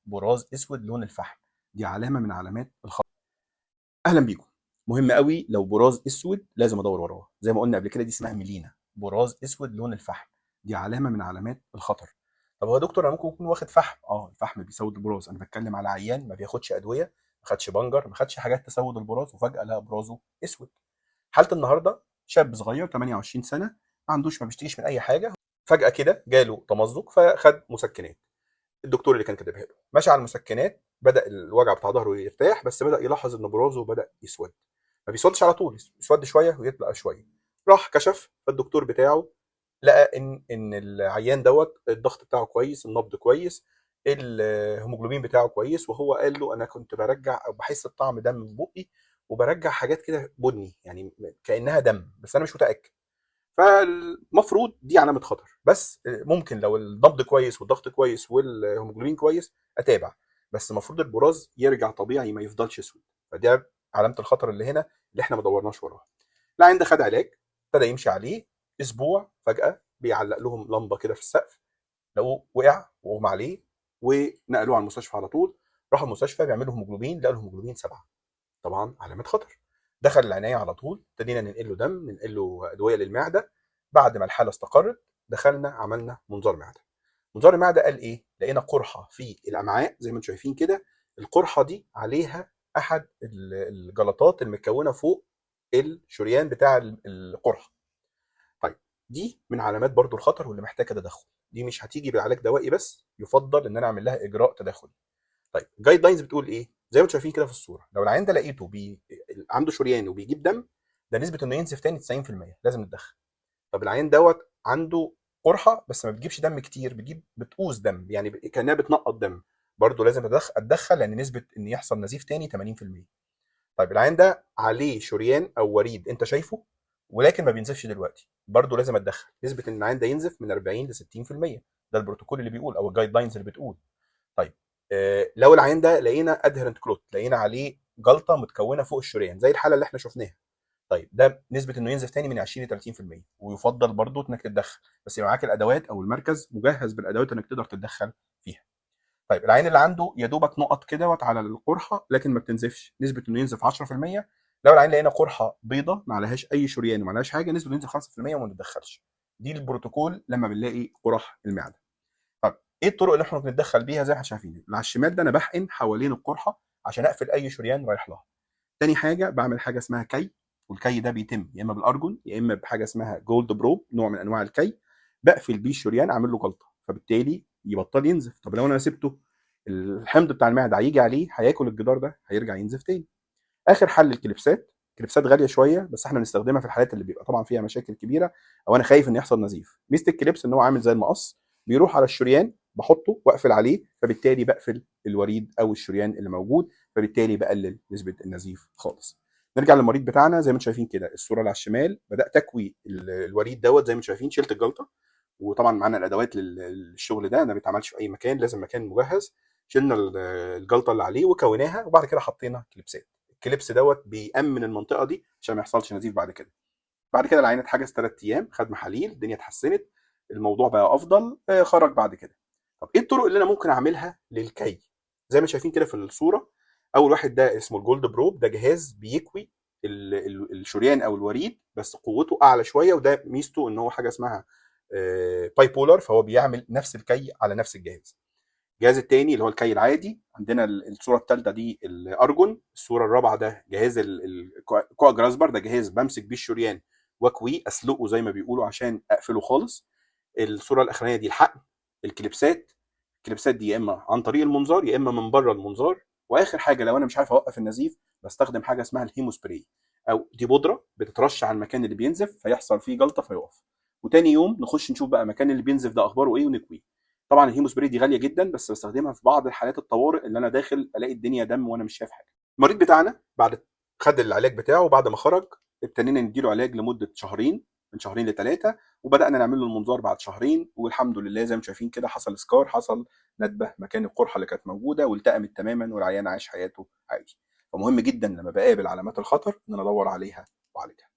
براز اسود لون الفحم، دي علامة من علامات الخطر. اهلا بيكم. مهم قوي لو براز اسود لازم ادور وراه، زي ما قلنا قبل كده دي اسمها melena، براز اسود لون الفحم، دي علامة من علامات الخطر. طب هو يا دكتور انا ممكن اكون واخد فحم؟ الفحم بيسود البراز. انا بتكلم على عيان ما بياخدش ادوية، ما خدش بنجر، ما خدش حاجات تسود البراز، وفجاة لقى برازه اسود. حاله النهارده شاب صغير 28 سنة، ما عندوش، ما بيشتكيش من اي حاجة، فجاة كده جاله تمزق فخد مسكنات. الدكتور اللي كان كاتبها له ماشي على المسكنات، بدا الوجع بتاع ظهره يرتاح، بس بدا يلاحظ ان برازه بدا يسود. ما بيسودش على طول، يسود شوية ويطلع شوية. راح كشف، فالدكتور بتاعه لقى ان العيان دوت الضغط بتاعه كويس، النبض كويس، الهيموجلوبين بتاعه كويس، وهو قال له انا كنت برجع او بحس بطعم دم في بقي وبرجع حاجات كده بني، يعني كانها دم، بس انا مش متاكد. فالمفروض دي علامة خطر، بس ممكن لو النبض كويس والضغط كويس والهيموجلوبين كويس اتابع، بس المفروض البراز يرجع طبيعي ما يفضلش اسود. فدي علامة الخطر اللي هنا اللي احنا ما دورناش وراها. العيان ده خد علاج، ابتدى يمشي عليه اسبوع، فجاة بيعلق لهم لمبة كده في السقف، لقوه وقع واغمى عليه ونقلوه على المستشفى على طول. راحوا المستشفى بيعملوا هيموجلوبين، لقوا الهيموجلوبين 7، طبعا علامة خطر. دخل العناية على طول، ابتدينا ننقل له دم، ننقل له ادوية للمعدة. بعد ما الحالة استقرت دخلنا عملنا منظار معده. منظار المعدة قال ايه؟ لقينا قرحة في الامعاء زي ما انتم شايفين كده، القرحه دي عليها احد الجلطات المتكونه فوق الشريان بتاع القرحه. طيب دي من علامات برضو الخطر واللي محتاجه تدخل، دي مش هتيجي بعلاج دوائي بس، يفضل ان انا اعمل لها اجراء تداخلي. طيب ال guidelines بتقول ايه؟ زي ما انتم شايفين كده في الصورة، لو العيان ده لقيته عنده شريان وبيجيب دم، ده نسبه انه ينزف تاني 90%، لازم نتدخل. طب العيان دوت عنده قرحة بس ما بتجيبش دم كتير، بتجيب بتقوز دم، يعني كانها بتنقط دم، برضه لازم اتدخل لان نسبه ان يحصل نزيف تاني 80%. طيب العيان ده عليه شريان او وريد انت شايفه ولكن ما بينزفش دلوقتي، برضه لازم اتدخل، نسبه ان العيان ده ينزف من 40 ل 60%، ده البروتوكول اللي بيقول او ال guidelines اللي بتقول. طيب لو العيان ده لقينا adherent clot، لقينا عليه جلطة متكونه فوق الشريان زي الحالة اللي احنا شفناها، طيب ده نسبه انه ينزف تاني من 20 ل 30%، ويفضل برضه انك تتدخل، بس يبقى معاك الادوات او المركز مجهز بالادوات انك تقدر تتدخل فيها. طيب العيان اللي عنده يا دوبك نقط كده على القرحه لكن ما بتنزفش، نسبه انه ينزف 10%. لو العيان لقينا قرحة بيضة ما عليهاش اي شريان وما عليهاش حاجة، نسبه انه ينزف 5% وما نتدخلش. دي البروتوكول لما بنلاقي قرح المعدة. طب ايه الطرق اللي احنا بنتدخل بيها؟ زي ما احنا شايفين اللي على الشمال ده انا بحقن حوالين القرحه عشان اقفل اي شريان رايح لها. تاني حاجة بعمل حاجة اسمها كي، والكي ده بيتم يا اما بالارجون يا اما بحاجة اسمها gold probe، نوع من انواع الكي، بقفل بيه الشريان اعمل له جلطة فبالتالي يبطل ينزف. طب لو انا سبته الحمض بتاع المعدة هيجي عليه هياكل الجدار ده، هيرجع ينزف تاني. اخر حل الكليبسات. الكليبسات غالية شوية بس احنا بنستخدمها في الحالات اللي بيبقى طبعا فيها مشاكل كبيرة او انا خايف ان يحصل نزيف. ميزة ال clips ان هو عامل زي المقص، بيروح على الشريان بحطه واقفل عليه، فبالتالي بقفل الوريد او الشريان اللي موجود، فبالتالي بقلل نسبه النزيف خالص. نرجع للمريض بتاعنا زي ما انتم شايفين كده، الصورة اللي على الشمال بدات اكوي الوريد دوت زي ما انتم شايفين، شلت الجلطة، وطبعا معانا الادوات للشغل ده، ما بيتعملش في اي مكان، لازم مكان مجهز. شلنا الجلطة اللي عليه وكوناها، وبعد كده حطينا كليبسات. ال clips دوت بيأمن المنطقة دي عشان ما يحصلش نزيف بعد كده. بعد كده العيان اتحجز 3 ايام، خد محاليل، الدنيا اتحسنت، الموضوع بقى افضل، خرج بعد كده. طب ايه الطرق اللي انا ممكن اعملها للكي؟ زي ما شايفين كده في الصورة، اول واحد ده اسمه ال gold probe، ده جهاز بيكوي الشريان او الوريد بس قوته اعلى شوية، وده ميزته ان هو حاجة اسمها bipolar، فهو بيعمل نفس الكي على نفس الجهاز. الجهاز الثاني اللي هو الكي العادي، عندنا الصورة الثالثة دي الارجون، الصورة الرابعة ده جهاز ال Coagrasper، ده جهاز بمسك بيه الشريان واكويه اسلقه زي ما بيقولوا عشان اقفله خالص. الصورة الاخرانية دي الحقن، الكليبسات، الكليبسات دي يا اما عن طريق المنظار يا اما من بره المنظار. واخر حاجة لو انا مش عارف اوقف النزيف بستخدم حاجة اسمها ال hemospray، او دي بودره بتترش على المكان اللي بينزف فيحصل فيه جلطة فيقف، وتاني يوم نخش نشوف بقى المكان اللي بينزف ده اخباره ايه ونكويه. طبعا ال hemospray دي غالية جدا بس بستخدمها في بعض الحالات الطوارئ اللي انا داخل الاقي الدنيا دم وانا مش شايف حاجة. المريض بتاعنا بعد خد العلاج بتاعه، وبعد ما خرج ابتدينا نديله علاج لمدة شهرين، من شهرين لثلاثة، وبدانا نعمل له المنظار بعد شهرين، والحمد لله زي ما شايفين كده حصل scar، حصل ندبه مكان القرحه اللي كانت موجودة والتأمت تماما، والعيان عايش حياته عادي. فمهم جدا لما بقابل علامات الخطر ان انا ادور عليها وأعالجها.